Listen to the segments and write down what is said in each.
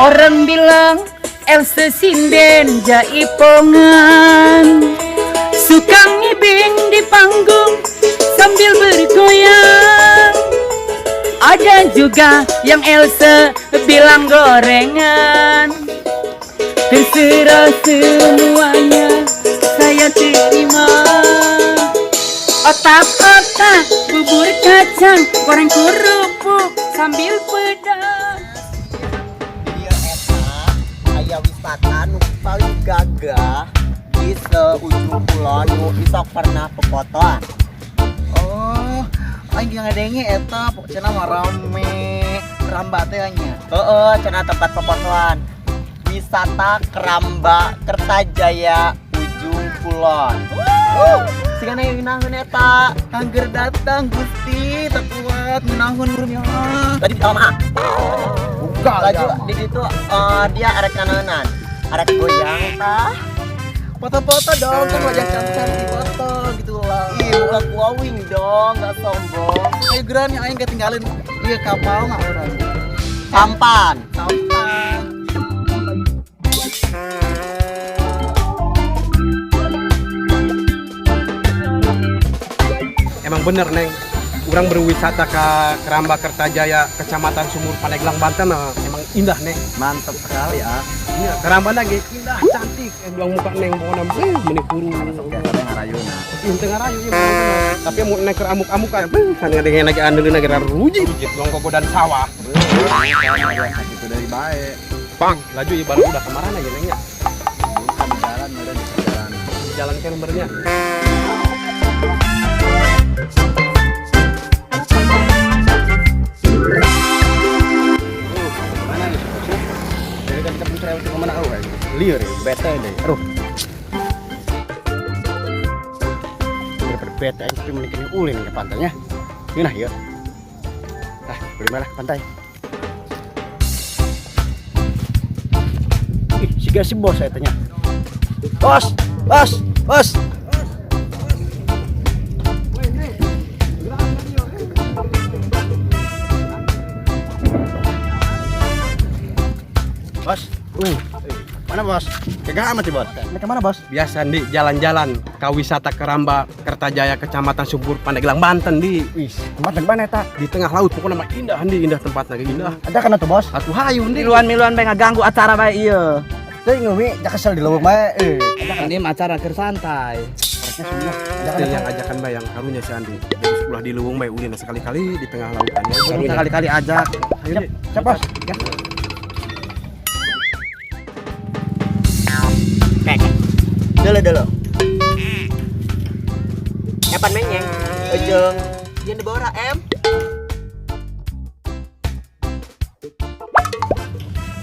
Orang bilang Elsa sinden jaipongan, suka ngibing di panggung sambil bergoyang. Ada juga yang Elsa bilang gorengan. Terserah semuanya saya terima. Otak-otak, bubur kacang, goreng kerupuk sambil pedas. Dia eta aya wisata nu paling gagah di seujung kulon nu isok pernah pepotoan. Oh, aing ngadenge eta cenah mah rame Keramba teh nya. Heeh, cenah tempat pepotoan. Wisata Keramba Kertajaya Ujung Kulon. Sigana ngeunaheun eta. Angger datang Gusti, tak kuat ngeunaheun ya. Tadi di mah. Buka Laju di situ dia arek nanaonan. Arek goyang tah. Foto-foto dong, kan wajah cantik di foto gitu lah. Ih, buka glowing dong, nggak sombong. Ayo geran yang aing ketinggalin. Iya kapal nggak orang. Sampan. Sampan. Emang bener Neng, orang berwisata ke Keramba Kertajaya, Kecamatan Sumur, Pandeglang, Banten, nah, emang indah Neng. Mantap sekali ya. Iya, Keramba lagi indah, cantik. Bilang muka Neng pokoknya, meni kuru. Biasa ngarayuna. Ih, teu ngarayu ieu pokoknya. Tapi mun Neng keur amuk-amukan, kan ngadengin lagi andeuleuh lagi rujit, dong kogodan sawah. Itu dari baik. Bang, laju ieu baru udah kemana ya Nengnya? Bukan di jalan, udah di jalan. Di jalan kan benernya. Mana nih bosnya? Dari kan kita putra itu kemana kau? Liur ya, bete deh. Aduh. Daripada bete, aing tapi mending ulin ke pantainya. Ini nah ya. Ah, beli malah ke pantai. Ih, siga si bos saya tanya. Bos, bos, bos. Bos, mana bos? Kagak amat sih bos. Ini kemana bos? Biasa di jalan-jalan ke wisata Keramba Kertajaya Kecamatan Subur Pandeglang Banten di. Wih, tempat mana eta? Di tengah laut pokoknya mah indah di indah tempatnya indah. Ada kan tuh bos? Atuh hayu di. Miluan-miluan bae ngaganggu acara bae ieu. Teu ngeuwi, jak kesel di leuweung bae. Ada kan? Ini acara keur santai. Itu yang ajakan bayang karunya si Andi. Jadi sekolah di leuweung bae ulin sekali-kali di tengah lautan ya. Karunya. Sekali-kali ajak. Ayo di. Siap bos. Dulu dulu. Epan menyeng, ujung Dian Deborah M.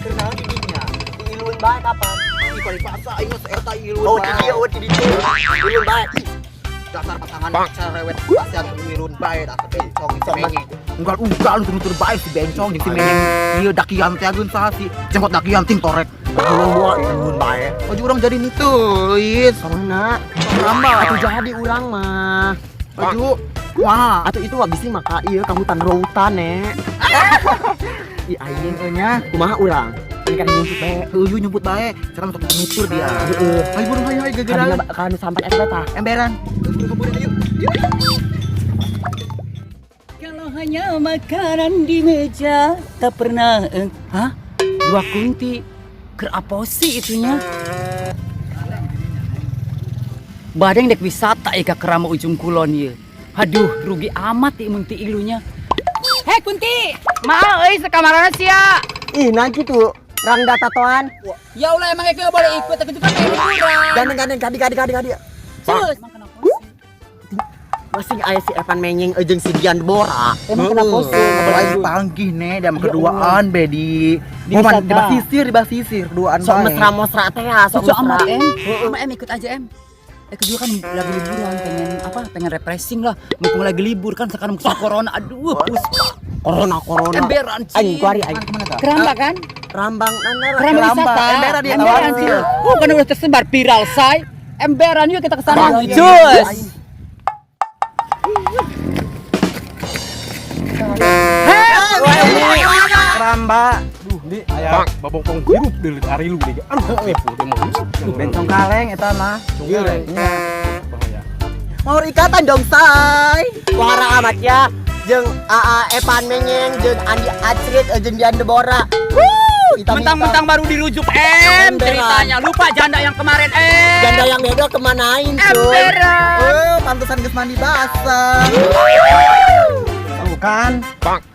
Kenal di dinya, diiluan bae kapan? Ih, kali paksa aing mah eta iluan. Oh, di dia, oh di ditu. Iluan bae. Dasar pasangan cerewet kasihan ilun bae dasar bencong si menyeng. Unggal-unggal nutur-nutur bae si bencong jeung si menyeng. Ieu dakian teh ageun saha si jenggot dakian ting torek. Ulun buah ilun bae. Oh, urang jadi nitu, Is. Kamana? Keramba. Atuh jadi urang mah. Aju, wah. Atuh itu mah bisi maka ieu ka hutan rautan nek. Ih aing Heuh nya. kumaha urang? Ini kan nyumput bae. Heuh nyumput bae. Sekarang untuk nutur dia. Heeh. Ayo burung hayu hayu gegeran. Kadinya kanu sampan eta tah. Emberan. Buru ayo. Kalau hanya makanan di meja tak pernah hah? Dua kunti. Keur apa sih itunya? Badeng dek wisata ka Keramba Ujung Kulon ieu. Aduh, rugi amat ieu mun ti ilunya. Hei Kunti, mau euy sekamarana sia. Ih, nah gitu. Rangda tatoan. Ya Allah emang nggak boleh ikut, aku juga pengen liburan. Gandeng-gandeng kadi kadi kadi kadi. Cus. Masih aya si Evan Menyeng jeung si Dian Deborah. Emang kenapa sih? Nggak boleh Aing ikut. panggih nih, dia mah keduaan be di Di Momen wisata. di basisir, di basisir keduaan Sok bae. mesra-mesra teh ya, sok Lucu amat mesra. em. Sama em ikut aja em. Kedua kan lagi liburan, pengen apa? Pengen refreshing lah. Mumpung lagi libur kan sekarang musim corona. Aduh, puspa. Corona corona. Emberan Aing sih. kuari aing. Kemana tah? Keramba kan? Rambang nana Keramba wisata. Emberan dia Emberan tawarin. sih. Oh, kan udah tersebar viral say. Emberan yuk kita ke sana. Iya, Cus. Keramba. Duh, Di aya babongkong hirup di arilu di. Aduh, teh mah. Bencong kaleng eta mah. Kaleng. Bahaya. Mau ikatan dong, say. Wara amat ya. Jeung AA Epan Menyeng, jeung Andi Acrit, jeung Dian Debora. Mentang-mentang baru dirujuk M ceritanya. Lupa janda yang kemarin M. Janda yang beda kemanain cuy? Eh, pantesan geus mandi basah. Bukan. Bang.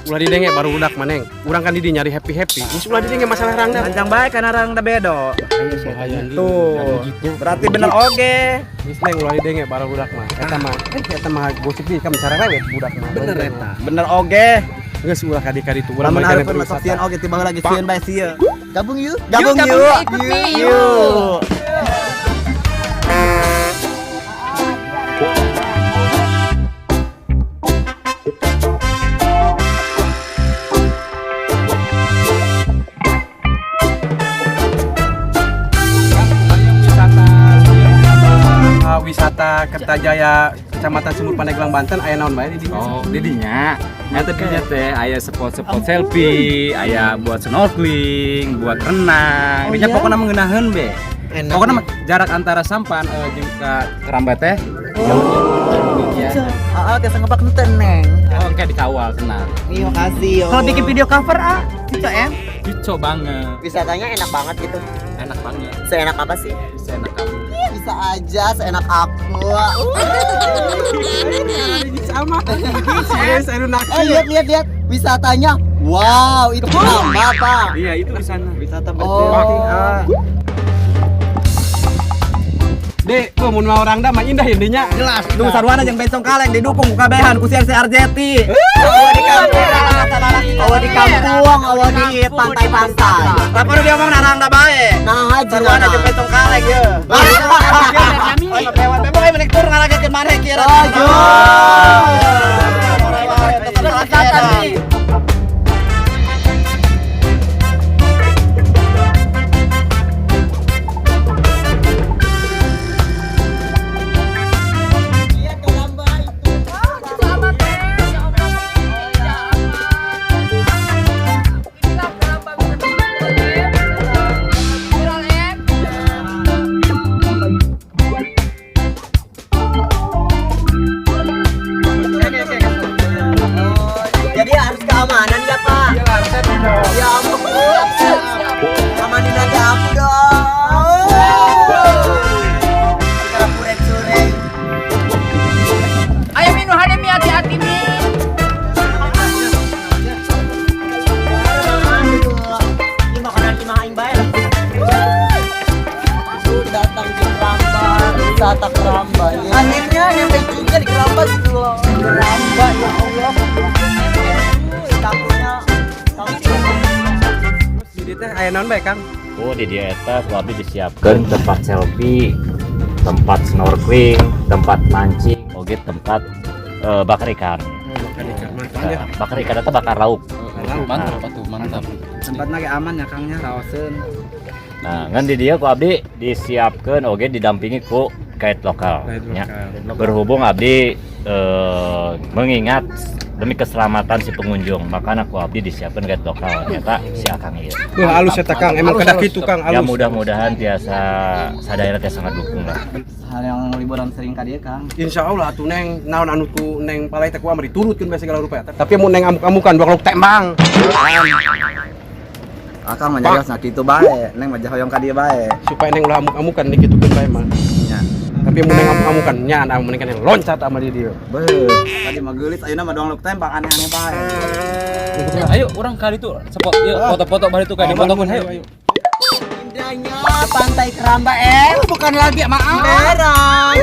Ulah didenge baru udak maneng. Urang kan di nyari happy-happy. Geus ulah didenge masalah rangda. Panjang bae kana rangda bedo. Bahaya Tuh. Berarti bener oge. Geus neng ulah didenge baru udak mah. Eta mah gosip di kam carewet budak mah. Bener eta. Bener oge. Geus ulah kadi-kadi tuh. Urang Lamun balik hareupeun masuk sieun oge tiba lagi sieun bae sieun. Gabung yuk. Gabung yuk. Ikut nih yuk. Wisata Kertajaya Kecamatan Sumur Pandeglang Banten aya naon bae di dinya? Oh, di dinya. Eta dinya teh aya spot-spot selfie, aya buat snorkeling, buat renang. Dinya pokokna mengenaheun be. Pokokna jarak antara sampan jeung ka Keramba teh jauh. Heeh, tiasa ngebak henteu neng. Oh, kayak dikawal tenang. Terima kasih. Kalau bikin video cover ah, Cico em. Cico banget. Wisatanya enak banget gitu. Enak banget. Seenak apa sih? Seenak kamu. Bisa aja seenak aku. Sama. Eh, lihat wisatanya. Wow, itu Keramba, Pak. Iya, itu di sana. Wisata berarti. Dek, gua mun mau rangda mah indah ya dinya. Jelas. Duh sarwana jeung bencong kaleng didukung ku kabehan ku CRJT. Awa di kampung, awa di kampung, awa di pantai-pantai. Tapi udah diomong rangda bae. Nah, sarwana jeung bencong kaleng ye. Oh, lewat bebo euy menik tur ngalagakeun maneh kieu. Ayo. Jadi harus keamanan ya Pak? Ya ampun, amanin aja aku dong. Sekarang kurek-curek. Ayo minum hade mi hati-hati mi. Ini makanan lima aing bae lah. Datang di Keramba, wisata Keramba. Akhirnya nyampe juga di Keramba gitu loh. Keramba ya Allah. Di teh aya naon bae, Kang? Oh, di dieu eta ku abdi disiapkeun tempat selfie, tempat snorkeling, tempat mancing, oge tempat bakar ikan. Bakar ikan, mantap ya. Bakar ikan eta bakar lauk. Mantap atuh, mantap. Tempatna ge aman ya Kangnya, raoseun. Nah, ngan di dieu ku abdi disiapkeun oge didampingi ku guide lokal. Guide Ya. lokal. Berhubung abdi mengingat demi keselamatan si pengunjung, makanya ku abdi disiapkan guide lokal ternyata si Akang ieu. Wah, alus eta Kang, emang kedah kitu Kang, Ya alus. mudah-mudahan tiasa sadayana tiasa ngadukung lah. Hal yang liburan sering ka dieu Kang. Insya Allah atuh neng naon anu ku neng palai teh ku amri turutkeun bae segala rupa. Tapi mun neng amuk-amukan dua lauk tembang. Akang mah nyarios na kitu bae, neng mah hoyong ka dieu bae. Supaya neng ulah amuk-amukan dikitukeun bae mah. Nya. Tapi mun neng amuk-amukan nya anu mun neng loncat sama di dieu. Beuh, tadi mah geulis ayeuna mah doang lauk tembang aneh-aneh bae. Ayo urang kali tuh spot yuk foto-foto bari tuh kayak difotokeun ayo. Indahnya pantai Keramba Bukan lagi maaf. Merah.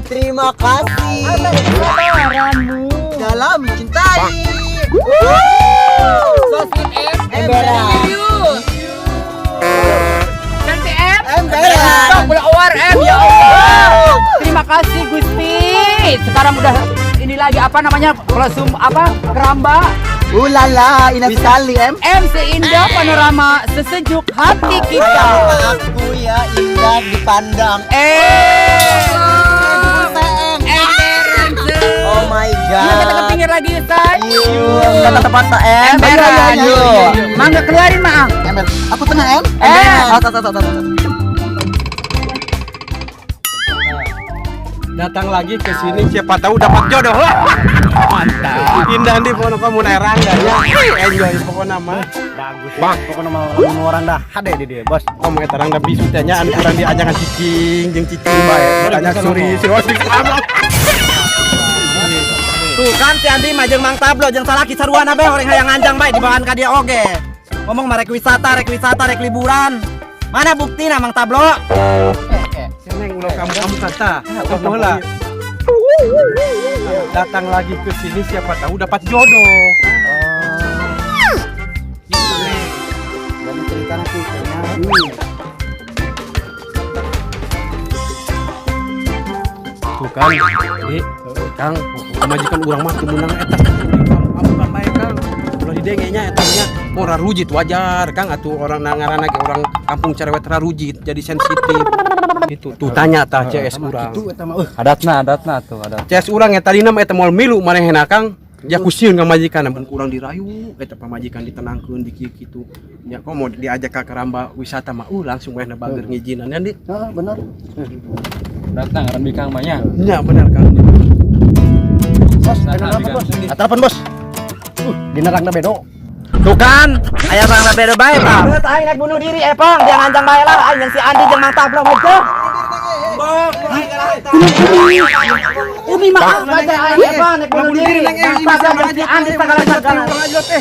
Terima kasih dalam mencintai. So sweet M. Emberan. Cantik M. Emberan. Sok bola awar M ya Allah. Terima kasih Gusti. Sekarang udah ini lagi apa namanya? Kalau apa? Keramba. Ulala, indah sekali M. M seindah panorama sesejuk hati kita. Aku ya indah dipandang. Emberan. Oh my Iya, kita ke god. pinggir Mampir lagi yuk, Say. Yuk, kata tempat em. Emberan, yuk. Mangga keluarin, maaf. Ember. Aku tengah em. Eh. Oh, tuh, tuh, tuh, tuh. Datang lagi ke sini siapa tahu dapat jodoh lah. Mantap. Indah di pokoknya kamu naik rangga ya. Enjoy pokoknya mah. Bagus. Bang, pokoknya mau lamun orang dah hade di dia, Bos. Kamu eta rangda bisu teh nya anu kurang diajakan cicing jeung cicing bae. Tanya suri si Osik. Tuh kan si Andi mah jeung Mang Tablo jeung salaki saruana bae orang hayang nganjang bae dibawaan ka dia oge. Ngomong mah rek wisata, rek wisata, rek liburan. Mana buktina Mang Tablo? Neng ulah kamu kamu kata. Kamu lah. Datang lagi ke sini siapa tahu dapat jodoh. Jadi cerita nanti Tuh kan, di Kang, majikan urang mah teu meunang eta. Amukan bae Kang. Ulah didenge nya eta nya. Ora rujit wajar Kang atuh orang ngaranna ge orang kampung cerewet rarujit jadi sensitif. Itu tuh tanya tah CS urang. Adatna, adatna tuh, adat. CS urang ya tadina mah eta moal milu manehna Kang. Ya ku sieun ka majikan mun kurang dirayu eta pamajikan ditenangkeun di kieu kitu. Ya kok mau diajak ka keramba wisata mah langsung manehna bager ngijinan ya, Di. Heeh, bener. Adatna ngaran bikang mah nya. Nya bener Kang. Bos, ayo apa, Bos? Ah, telepon, Bos. Dina rangda bedo. Tuh kan, aya rangda beda bae tah. Geus aing rek bunuh diri epang, dia nganjang bae lah aing jeung si Andi jeung Mang Tablo mah. Umi maaf. Baca aing epang rek bunuh diri. Mang Tablo jeung si Andi sagala-sagala.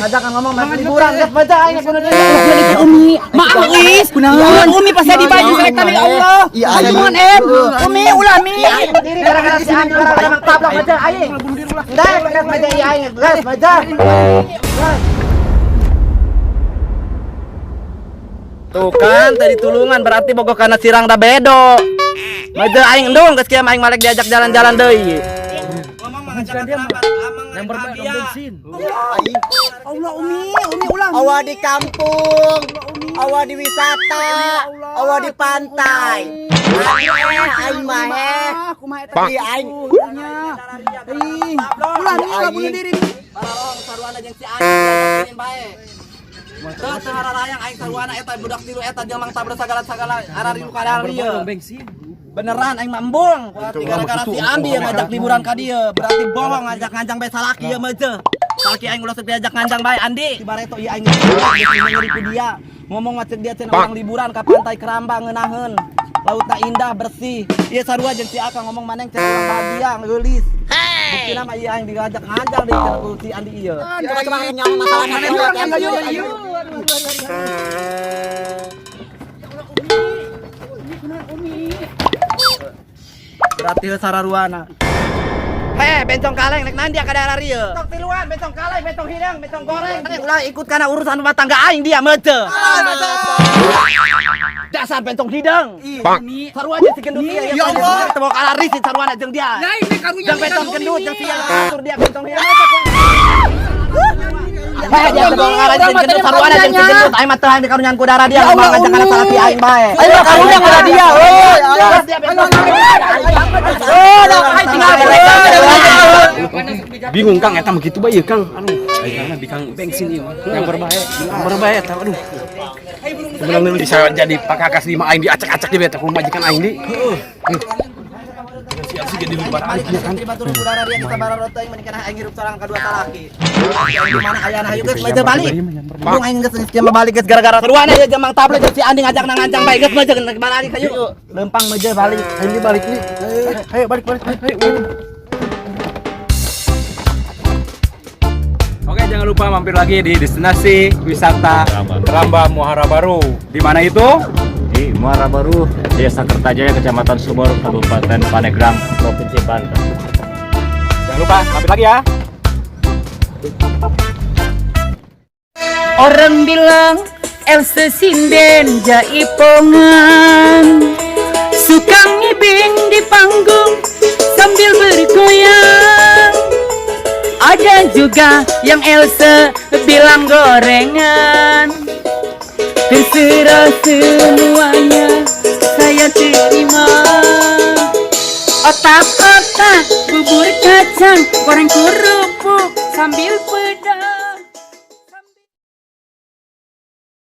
Ngajakan ngomong mah liburan geus baca aing rek bunuh diri. Umi, maaf Is. Kunaon? Umi pas di baju saya kami Allah. Iya, aing. Kunaon em? Umi ulah mi. Aing bunuh diri gara-gara si Andi gara-gara Mang Tablo baca aing. Ndek geus baca ieu aing geus baca. Tuh kan tadi tulungan berarti bogoh kana si Rangda bedo. Maja aing endung geus kieu aing malek diajak jalan-jalan deui. Ngomong mah ngajak amang bensin. Allah Umi, Umi ulah. Awa di kampung, awa di wisata, awa di pantai. Aing mah heh. Kumaha eta? Iya, aing. Ih, ulah mi ulah bunuh diri. Bararong saruana jeung si Andi diajakin bae. Teu teu hararayang aing saruana eta budak tilu eta jeung Mang Tablo sagala-sagala arariu ka dieu. Beneran aing mah embung. Berarti gara-gara si Andi yang ngajak liburan ka dieu, berarti bohong ngajak nganjang bae salaki ieu mah teu. Salaki aing ulah sok diajak nganjang bae Andi. Si bareto ieu aing geus ku dia. Ngomong mah ceuk dia cenah urang liburan ka pantai Keramba ngeunaheun. Lautna indah bersih. Ieu sarua jeung si Akang ngomong maneng cenah urang bahagia ngeulis. Buktina mah ieu aing diajak nganjang deui cenah ku si Andi ieu. Coba-coba nyawa masalah Ayo, Berarti sararuana. Heh, bencong kaleng nek nanti ka daerah rieu. Bencong tiluan, bencong kaleng, bencong hidang, bencong goreng. Ulah ikut kana urusan rumah tangga aing dia meuceu. Dasar bencong hidang. Umi. Sarua aja si gendut ieu. Ya Allah. Teu kalah risih saruana jeung dia. Lain mi karunya. Jeung bencong gendut jeung si yang atur dia bencong hidang. Heh, dia teu kalah jeung gendut saruana jeung si gendut aing mah teu hayang dikarunyan ku darah dia. Ya Allah, Ngomong ngajak kana Umi. salaki aing bae. Ayo karunya kada dia. Euy, dia bencong. Oh, dah aing tinggal. Bingung Kang eta mah kitu bae ieu Kang. Aduh, Aing mah bikang bensin ieu mah. nyamper bae. Nyamper bae eta aduh. Sebenarnya bisa jadi pakakas lima aing diacak-acak di beta ku majikan aing di. Heeh. Si Alsi jadi lupa aing ya kan. Batur udara dia kita bararo teuing mending kana aing hirup sorang kadua salaki. Aing di mana ayana hayu geus meja balik. Bung aing geus geus balik geus gara-gara seruan aya jeung Mang Tablo jeung si Andi ngajak nang ngancang bae geus meja balik hayu. Lempang meja balik. Ayo di balik nih. Ayo balik balik ayo. Oke, jangan lupa mampir lagi di destinasi wisata Keramba. Keramba Muara Baru. Di mana itu? Di Muara Baru, Desa Kertajaya, Kecamatan Sumur, Kabupaten Pandeglang, Provinsi Banten. Jangan lupa mampir lagi ya. Orang bilang Elsa sinden jaipongan, suka ngibing di panggung sambil bergoyang. Ada juga yang Elsa bilang gorengan. Terserah semuanya saya terima. Otak-otak, bubur kacang, goreng kerupuk sambil pedas.